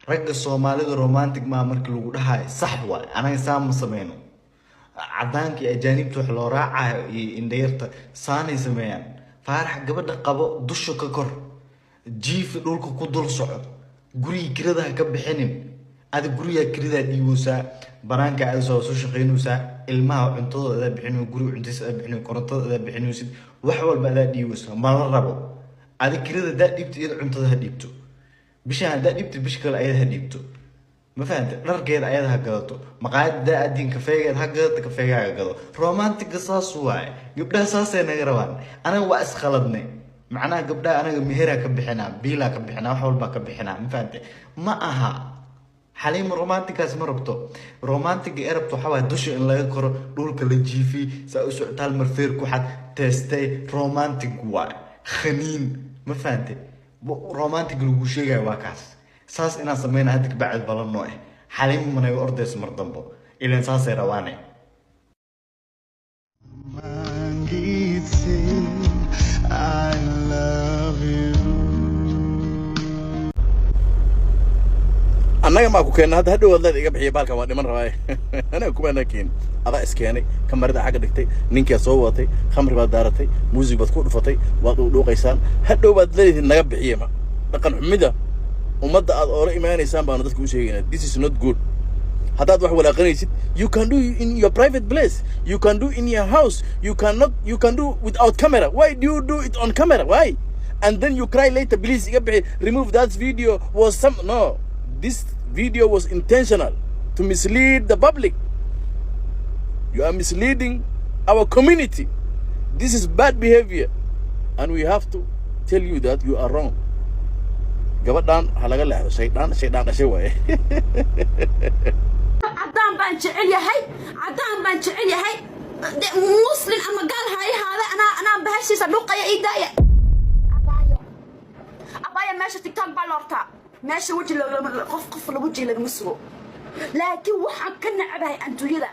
رجع الصومالي رومانتك ما مركل وجودها صحوة أنا إنسان مسمينه عدانك أجانب تحلو راعة إنديرت صاني سميان فارح قبل قبو دشو ككر جيف دولك كدول صعد قري كرده كبحنين هذا قري كرده ديوسا برانك عايزه شقينوسا الماء عنتو ذا بحنو قري عنتس بحنو كرتو ذا بحنو سيد وحول بلا ديوسا ما ربو هذا كرده ذا ديبت إذا عنتو ذا ديبتو بشان ذا ديبت بشكل أيها ديبتو ما فهمت رجال أيها قلتو مقعد دا أدين كفاية هقلت كفاية قلتو رومانتك قصص واي قبل أساسا نجروان أنا وأس خلدني معناه قبل أنا مهرة كبحنا بيلا كبحنا وحول بكبحنا ما فهمت ما أها حليم رومانتك اسمه ربطو رومانتك إربطو حوا دوش إن لا يكره دول كل جيفي سأسوع تال مرفير كوحد تستي رومانتك واي خنين ما فهمت رومانتك لوجوشيا واكاس ساس إنا سمينا هديك بعد بلنوه حليم من يوردس مردمبو إلى ساس رواني I love you. أنا ما كنا هذا هدو والله إيجاب حيا بالك وادي من رواي أنا كمان لكن هذا إسكاني كم مرة حاجة دكتي نينك صوتي خمر بدارتي موزيك بتكون فتي وضو قيسان هدو بدلي النجاب حيا ما لكن حمده ومدة أوري ما إنسان بانو تقول شيء this is not good هذا واحد ولا غني you can do in your private place you can do in your house you can do without camera why do you do it on camera why and then you cry later please remove that video was some no this video was intentional to mislead the public you are misleading our community this is bad behavior and we have to tell you that you are wrong gabadhan halaga leexdo shaydaan dhashay waaye عدان بان جعل يهي عدان بان جعل يهي مسلم أما قال هاي هذا أنا بهالشي صدوقة يا إيدايا أبايا ماشي تيك توك بالورتا ماشي وجه قف لوجه للمسرو لكن وحن كنا عباي أنتو يلا